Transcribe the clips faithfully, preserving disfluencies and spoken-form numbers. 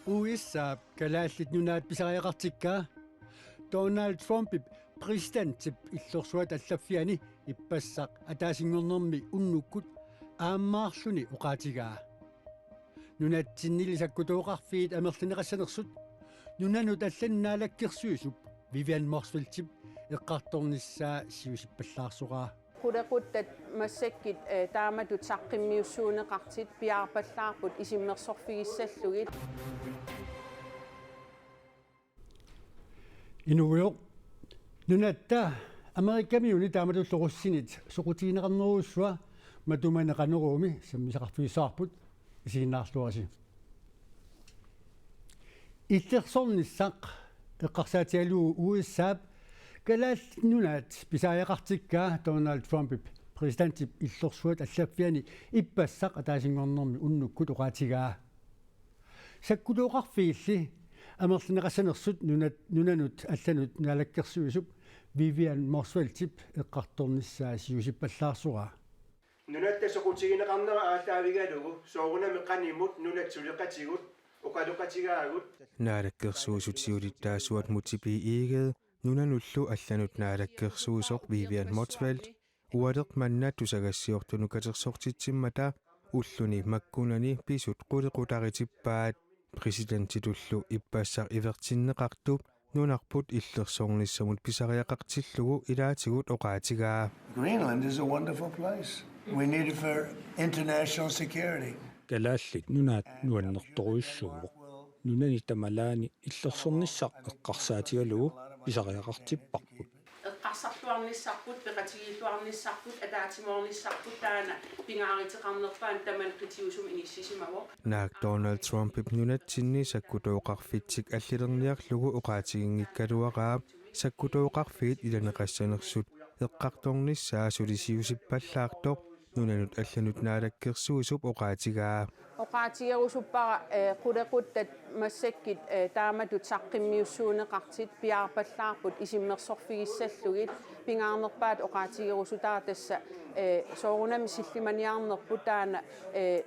U S A-p Kalaallit Nunaat pisariaqartikkaa Donald Trumpip præsidentip illorsuata allaffiani ippassaq ataasinngornermi unnukkut aammaarluni oqaatigaa. Nunatsinnili sakkutooqarfiit amerlineqassanersut nunanut allanut naalakkersuisup Vivian Motzfeldtip eqqartornissaa siusippallaarsoraa. Qulequttat massakkut, eh, taamatut saqqummiussuunneqartut piaarpallaarput isummersorfigissallugit. Inuugujoq, nunatta Amerikamiuni taamatullu russinit soqutigineqarnerujussua matumani Qanoroomi sammisaqarfigissavarput, isiginnaarluarisi. Illersornissaq eqqarsaatigalugu U S A-p Kalaallit Nunaat pisariaqartikkaa Donald Trumpip præsidentip illorsuata allaffiani ippassaq ataasinngornermi unnukkut oqaatigaa. Sakkutooqarfiilli amerlineqassanersut nunat-, nunanut allanut naalakkersuisup Vivian Motzfeldtip eqqartornissaa siusippallaarsoraa. Nunatta soqutigineqarnera aallaavigalugu soorunami qanimut nunat suleqatigut oqaloqatigaagut. Naalakkersuisut siulittaasuat Múte B. Egede nunanullu allanut naalakkersuisoq Vivian Motzfeldt ualeq manna tusagassiortunut katersortitsimmata ulluni makkunani pisut qulequtaritippaat. Præsidentitullu ippassaq ivertinneqartup nunarput illersornissamut pisariaqartillugu ilaatigut oqaatigaa. Greenland is a wonderful place. We need it for international security. Kalaallit Nunaat nuannertorujussuuvoq. Nunani tamalaani illersornissaq eqqarsaatigalugu pisariaqartipparput. Eqqarsarluarnissarput, peqatigiilluarnissarput, ataatsimoornissarput taanna pingaaruteqarnerpaat tamanna qitiusumik inissisimavoq. Naak Donald Trumpip nunatsinni sakkutooqarfitsik allilerniarlugu oqaatiginngikkaluaraa sakkutooqarfiit ilaneqassanersut eqqartornissaa suli siusippallaartoq nunanut allanut naalakkersuisup oqaatigaa. Oqaatigerusuppara, eh, qulequttat massakkut, eh, taamatut saqqummiussuunneqartut piaarpallaarput isummersorfigissallugit. Pingaarnerpaat oqaatigerusutara tassa, eh, soorunami sillimaniarnerput taanna, eh,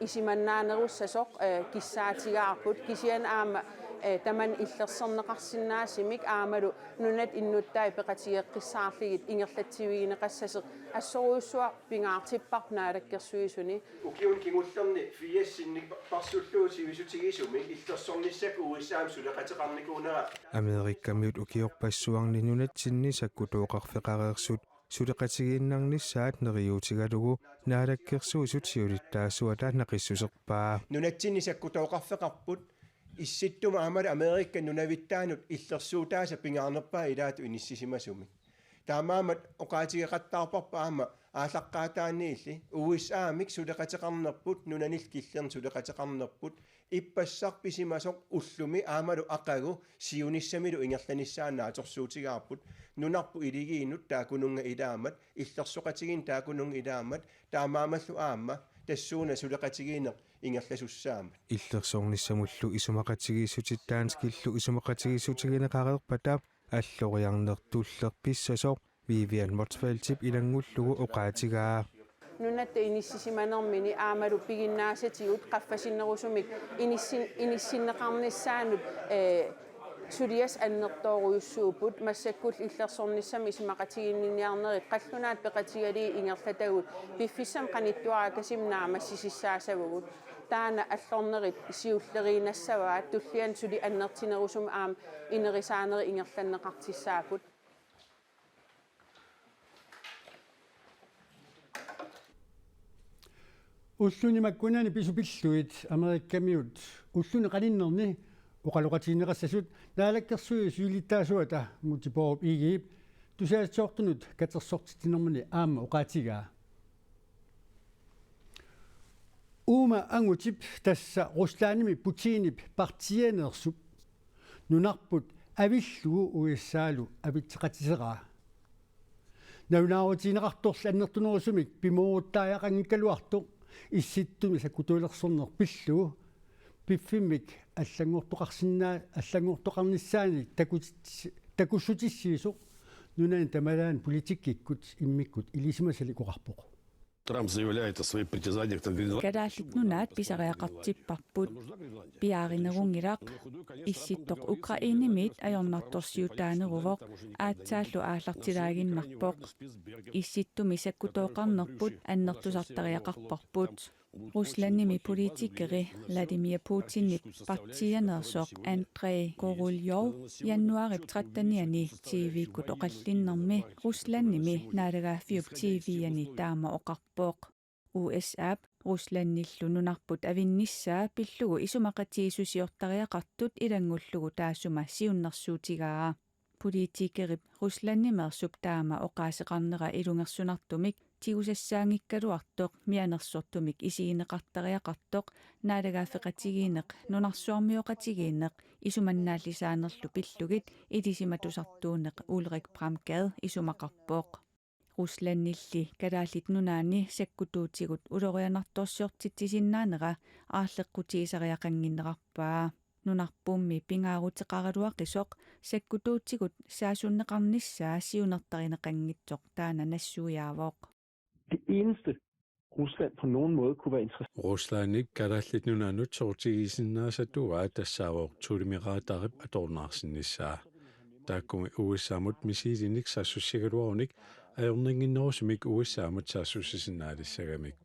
isumannaanerussasoq, eh, kissaatigaarput kisianni aamma, eh, tamanna illersorneqarsinnaasumik aammalu nunat innuttaat peqatigeqqissaarlugit ingerlatsivigineqassasoq assorujussuaq pingaartipparput naalakkersuisuni. Ukiuni kingullerni firsinni parsullugu sivisutigisumik illersornissaq U S A-mi suleqateqarnikuunera. Amerikamiut ukiorpassuarni nunatsinni sakkutooqarfeqareersut suleqatigiinnarnissaat neriuutigalugu naalakkersuisut siulittaasuata naqissuserpaa. Nunatsinni sakkutooqarfeqarput Issittumi aammalu Amerikap nunavittaanut illersuutaasa pingaarnerpaat ilaatigut inissisimasumik. Taamaammat oqaatigeqattaarparput aamma aallaqqaataaniilli U S A-mik suleqateqarnerput, nunanillu killernit suleqateqarnerput, ippassaq pisimasoq ullumi aammalu aqagu siunissamilu ingerlanissaannut naatsorsuutigaarput, nunarput iligiinnut taakkununnga ilaammat, illersoqatigiinnut taakkununnga ilaammat, taamaammallu aamma tassuuna suleqatigiinneq ingerlasussaammat. Illersornissamullu isumaqatigiissutit danskillu isumaqatigiissutigineqareerpata alloriarneq tulleq pissasoq Vivian Motzfeldtip ilanngullugu oqaatigaa. Nunatta inissisimanermini aammalu piginnaasatigut qaffasinnerusumik inissin-, inissinneqarnissaannut, eh, suliassat annertoorujussuupput, massakkullu illersornissamik isumaqatigiinniniarnerit qallunaat peqatigalugit ingerlatagut piffissami qanittuarakasimmut naammassisissaassavagut. Taanna allornerit siulleriinnassavaat, tulliani suli annertunerusumik aamma inerisaanerit ingerlanneqartussaapput. Ulluni makkunani pisut pillugit Amerikamiut ulluni qaninnerni oqaloqatigineqassasut naalakkersuisut siulittaasuata Múte Bourup Egedep tusagassiortunut katersortitsinermini aamma oqaatigaa. Uuma angutip, tassa Ruslandimi Putinip partiianeersup, nunarput avillugu U S A-lu avitseqatiseraa. Nalunaarutigineqartorli annertunerusumik pimooruttariaqanngikkaluartoq Issittumi sakkutuulersorneq pillugu piffimmik allanngortoqarsinnaa-, allanngortoqarnissaanik takutit-, takussutissiisoq nunani tamalaani politikkikkut immikkut ilisimasalik oqarpoq. Трамп заявляет о своих притязаниях на Гренландию. Kalaallit Nunaat pisariaqartipparput. Piaarinerunngilaq. Issittoq Ukrainemiit ajornartorsiutaaneruvoq, aatsaallu aallartilaaginnarpoq. Issittumi sakkutooqarnerput annertusartariaqarparput. Ruslandimi politikeri Vladimir Putinip partiianeersoq Andrei Koruljov januaarip trettenianni T V-kkut oqallinnermi Ruslandimi naalagaaffiup T V-ani taama oqarpoq. U S A-p Ruslandillu nunarput avinnissaa pillugu isumaqatigiissusiortariaqartut ilanngullugu taassuma siunnersuutigaa. Politikerip Ruslandimeersup taama oqaaseqarnera ilungersunartumik tigusassaanngikkaluartoq mianersortumik isigineqartariaqartoq naalagaaffeqatigiinneq nunarsuarmioqatigiinneq isumannaallisaanerlu pillugit ilisimatusartuuneq Ulrik Bramgade isumaqarpoq. Ruslandilli Kalaallit Nunaanni sakkutuutigut ulorianartorsiortitsisinnaanera aarleqqutigisariaqannginnerarpaa. Nunarpummi pingaaruteqaraluaqisoq sakkutuutigut saassunneqarnissaa siunertarineqanngitsoq taanna nassuiaavoq. Det eneste, Rusland på nogen måde kunne være interesseret. Ruslandip Kalaallit Nunaannut soqutigisinnaasatuaa tassaavoq Tulimiradarip atornaarsinnissaa. Taakkumi U S A-mut missiilinik saassussigaluarunik ajornannginnerusumik U S A-mut saassussisinnaalissagamik.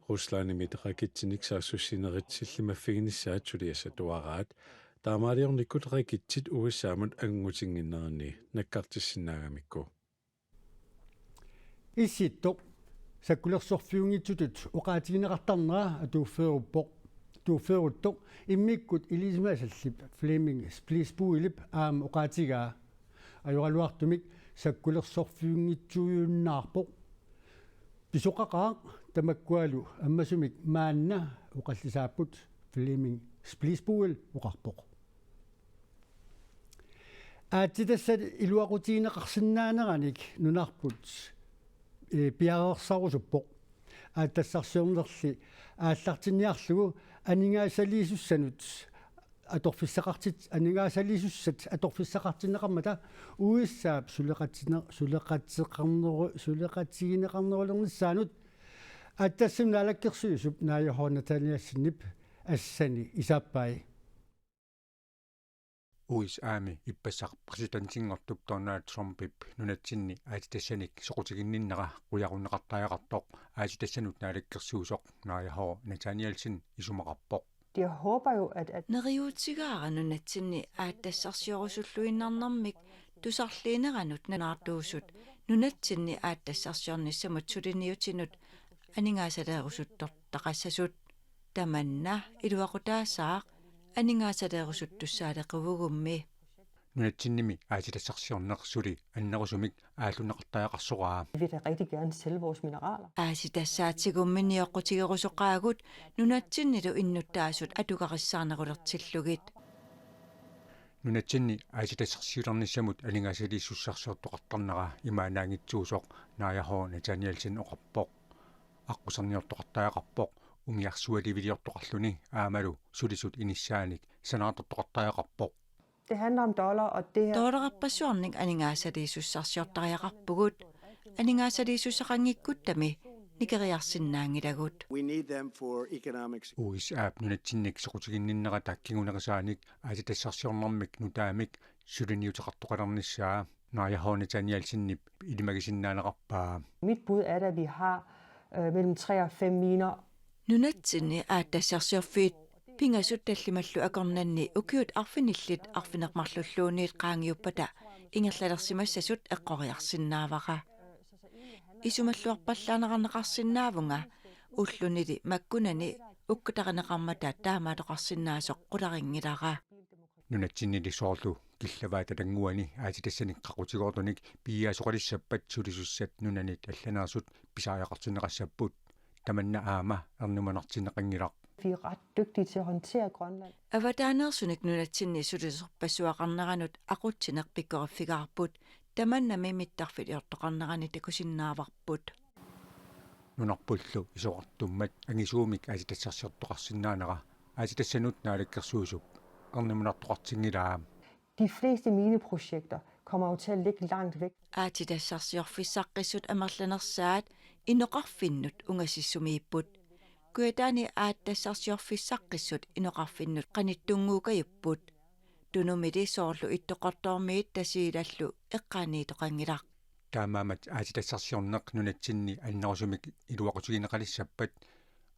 Ruslandimit raketsinik saassussinerit sillimaffiginissaat suliassatuaraat. Taamaaliornikkut raketsit U S A-mut angutinnginnerini nakkartissinnaagamikku. Issittoq sakkulersorfiunngitsutut oqaatigineqartarnera atuuffeeruppoq. Atuuffeeruttoq immikkut ilisimasallip Flemming Splidsbuelip aamma oqaatigaa. Ajoraluartumik sakkulersorfiunngitsuujunnaarpoq. Pisoqaqaaq tamakkualu ammasumik maanna oqallisaapput, Flemming Splidsbuel oqarpoq. Aatsitassat iluaqutigineqarsinnaaneranik nunarput, ee, piareersarusuppoq. Aatsitassarsiornerli aallartinniarlugu aningaasaliisussanut atorfissaqartit-, aningaasaliisussat atorfissaqartinneqarmata U S A-p suleqatine-, suleqateqarneru-, suleqatigineqarnerulernissaanut Aatsitassani naalakkersuisup Naaja H. Nathanielsenip assani isaappai. U S A-mi ippassaq præsidentinngortup Donald Trumpip nunatsinni aatsitassanik soqutiginninnera qujarunneqartariaqartoq aatsitassanut naalakkersuisoq Naaja H. Nathanielsen isumaqarpoq. Jeg håber jo, at, at Neriuutigaara nunatsinni aatsitassarsiorusulluinnarnermik tusarliineranut naartuusut nunatsinni aatsitassarsiornissamut suliniutinut aningaasaleerusuttortaqassasut. Tamanna iluaqutaasaaq aningaasaleerusuttussaaleqigugummi. Nunatsinnimi aatsitassarsiorneq suli annerusumik aallunneqartariaqarsoraa. Vi vil da rigtig gerne sælge vores mineraler. Aatsitassaatigummi nioqqutigerusoqaagut nunatsinnilu innuttaasut atugarissaarnerulertillugit. Nunatsinni aatsitassarsiulernissamut aningaasaliissussarsiortoqartarnera imaannaanngitsuusoq Naaja H. Nathanielsen oqarpoq. Aqquserniortoqartariaqarpoq, umiarsualiviliortoqarluni aammalu sulisut inissaanik sanaartortoqartariaqarpoq. Det handler om dollar, og det her... Dollarippassuarnik aningaasaliisussarsiortariaqarpugut. Aningaasaliisussaqanngikkuttami nikeriarsinnaanngilagut. We need them for economics. U S A-p nunatsinnik soqutiginninnera taakkinngunerisaanik aatsitassarsiornermik nutaamik suliniuteqartoqalernissaa Naaja H. Nathanielsenip ilimagisinnaaneqarpaa. Mit bud er, at vi har øh, mellem tre og fem miner. Nunatsinni aatsitassarsiorfiit pingasut tallimallu akornanni ukiut arfinillit arfineq-marlulluunniit qaangiuppata ingerlalersimassasut eqqoriarsinnaavara. Isumalluarpallaaneqarneqarsinnaavunga ullunili makkunani ukkatarineqarmata taamaatoqarsinnaasoq qularinngilara. Nunatsinnili soorlu killavaata tannguani aatsitassanik qaqutigoortunik piiaasoqalissappat sulisussat nunanit allaneersut pisariaqartinneqassapput. Tamanna aamma ernumanartinneqanngilaq. Vi er ret dygtige til at håndtere Grønland. Avataaneersunik nunatsinni sulisorpassuaqarneranut aqutsineq pikkoriffigaarput, tamannami mittarfiliortoqarnerani takusinnaavarput. Nunarpullu isorartummat angisuumik aatsitassarsiortoqarsinnaanera aatsitassanut naalakkersuisup ernumanartoqartinngilaa. De fleste mineprojekter kommer jo til at ligge langt væk. Aatsitassarsiorfissaqqissut amerlanersaat inoqarfinnut ungasissumiipput. Kujataani aatsitassarsiorfissaqqissut inoqarfinnut qanittunnguukajupput. Tunumili soorlu Ittoqqortoormiit Tasiilallu eqqaaniittoqanngilaq. Taamaammat aatsitassarsiorneq nunatsinni annerusumik iluaqutigineqalissappat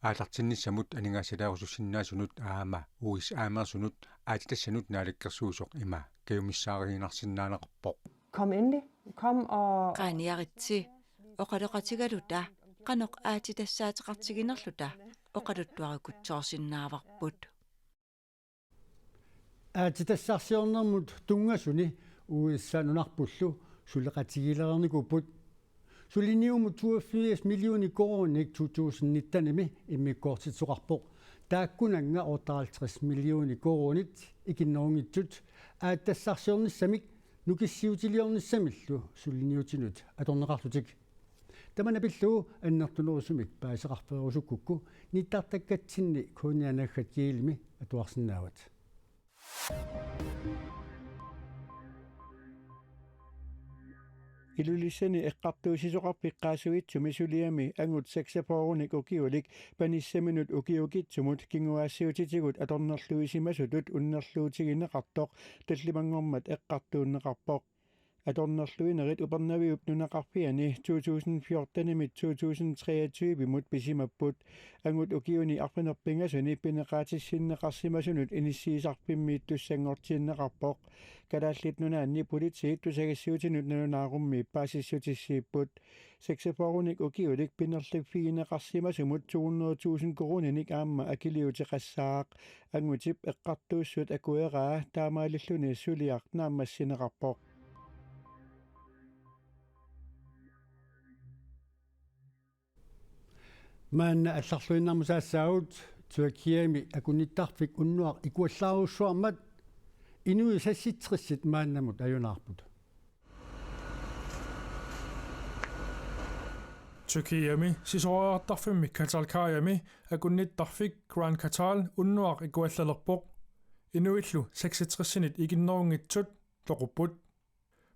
aallartinnissamut aningaasalaarusussinnaasunut aamma U S A-meersunut aatsitassanut naalakkersuisoq ima kajumissaariinnarsinnaaneqarpoq. Kom endelig. Kom og Qaaniaritsi, oqaloqatigaluta, qanoq aatsitassaateqartiginerluta oqaluttuarikutsoorsinnaavarput. Aatsitassarsiornermut tunngasuni U S A nunarpullu suleqatigiilerernikuupput. Suliniumut toogfirs millioner koruuninik to tusind nittenimi immikkoortitsisoqarpoq. Taakkunannga otteoghalvtreds millioner koruunit ikinnerunngitsut aatsitassarsiornissamik nukissiutiliornissamillu suliniutinut atorneqarlutik. Tamanna pillugu annertunerusumik paasisaqarfeerusukkukku nittartakkatsinni K N R naggat gl-imi atuarsinnaavat. Ilulissani eqqartuussisoqarfik Qaasuitsumi suliami angut seksogfyrrenik ukiulik panissaminut ukiukitsumut kinguaassiuutitigut atornerluisimasutut unnerluutigineqartoq tallimanngormat eqqartuunneqarpoq. Atornerluinerit Upernaviup nunaqarfiani to tusind fjortenimit to tusind treogtyvemut pisimapput. Angut ukiuni arfineq-pingasuni pineqaatissinneqarsimasunut inissiisarfimmiittussanngortinneqarpoq. Kalaallit Nunaanni politiit tusagassiuutinut nalunaarummi paasissutissiipput. Seksogfyrrenik ukiulik pinerliffigineqarsimasumut to hundrede tusind koruuninik aamma akiliuteqassaaq. Angutip eqqartuussut akueraa taamaalilluni suliaq naammassineqarpoq. Maanna allarluinnarmut saassaagut. Tyrkiami akunnittarfik unnuaq ikuallaarujussuarmat inuit seksogtresit maannamut ajunaarput. Tyrkiami sisorariartarfimmi Kartalkajami akunnittarfik Grand Kartal unnuaq ikuallalerpoq. Inuillu seksogtresinit ikinnerunngitsut toqupput.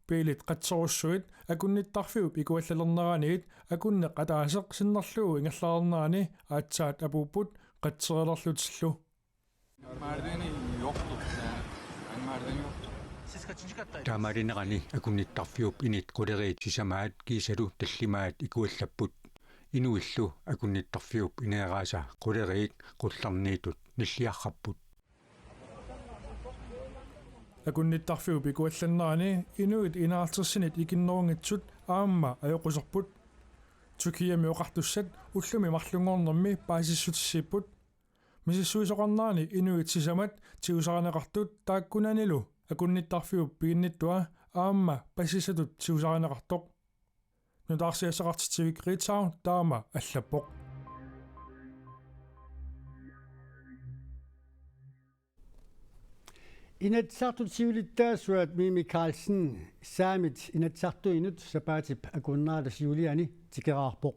Biilit qatserussuit akunnittarfiup ikuallalerneraniit akunneq ataaseq sinnerlugu ingerlareernerani aatsaat apuupput qatserilerlutillu. Merdiveni yoktu. Yani merdiveni yoktu. Taamaalinerani akunnittarfiup init quleriit sisamaat kiisalu tallimaat ikuallapput. Inuillu akunnittarfiup ineeraasa quleriit qullerniittut nilliarrapput. Akunnittarfiup ikuallannerani inuit enoghalvtredsinit ikinnerunngitsut aamma ajoquserput. Tyrkiami oqartussat ullumi marlunngornermi paasissutissiipput. Misissuisoqarnerani inuit sisamat tigusarineqartut taakkunanilu akunnittarfiup piginnittua aamma pasissatut tigusarineqartoq. Nutaarsiassaqartitsivik Ritzau taama allappoq. Inatsisartut siulittaasuat Mimi Karlsen saamit Inatsisartuinut sapaatip akunnerata siuliani tikeraarpoq.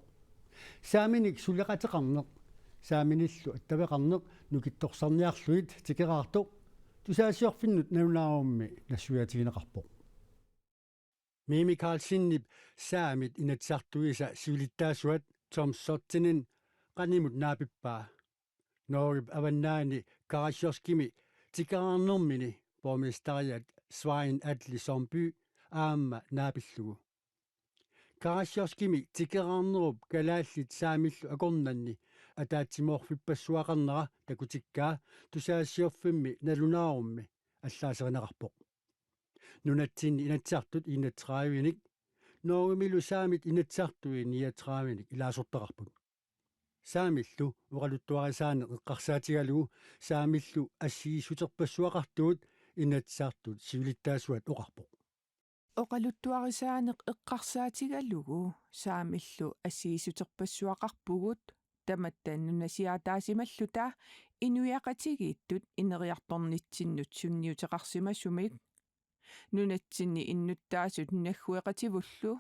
Saaminik suleqateqarneq, saaminillu attaveqarneq nukittorsarniarlugit tikeraartoq tusagassiorfinnut nalunaarummi nassuiaatigineqarpoq. Mimi Karlsenip saamit Inatsisartuisa siulittaasuat Tom Sottinen qanimut naapippaa. Norgep avannaani Karasjokskimi tikeraarnermini borgmesteriat Sveinn Atle Sundby aamma naapillugu. Karasjokskimi tikeraarnerup kalaallit saamillu akornanni ataatsimoorfippassuaqarnera takutikkaa tusagassiorfimmi nalunaarummi allaaserineqarpoq. Nunatsinni Inatsisartut enogtredivenik, Norgemilu saamit Inatsisartui niogtredivenik ilaasortaqarput. Saamillu oqaluttuarisaaneq eqqarsaatigalugu saamillu assigiissuterpassuaqartugut Inatsisartut siulittaasuat oqarpoq. Oqaluttuarisaaneq eqqarsaatigalugu saamillu assigiissuterpassuaqarpugut tamatta nunasiaataasimalluta inuiaqatigiittut ineriartornitsinnut sunniuteqarsimasumik. Nunatsinni innuttaasut naggueqativullu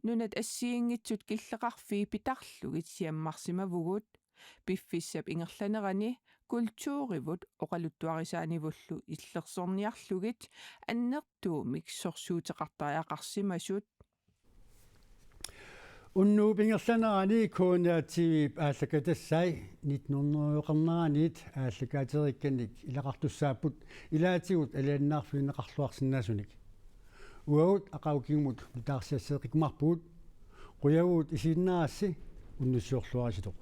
nunat assigiinngitsut killeqarfii pitarlugit siammarsimavugut. Piffissap ingerlanerani kulturivut oqaluttuarisaanivullu illersorniarlugit annertuumik sorsuuteqartariaqarsimasut. Unnuup ingerlanerani K N R T V-p aallakatassaat nitten hundrede-qarneraniit aallakaatereerikkanik ilaqartussaapput, ilaatigut alianaarfigineqarluarsinnaasunik. Uagut aqagu kingumut nutaarsiasseeqqikkumaarpugut. Qujavugut isiginnaarassi, unnussiorluaritsi.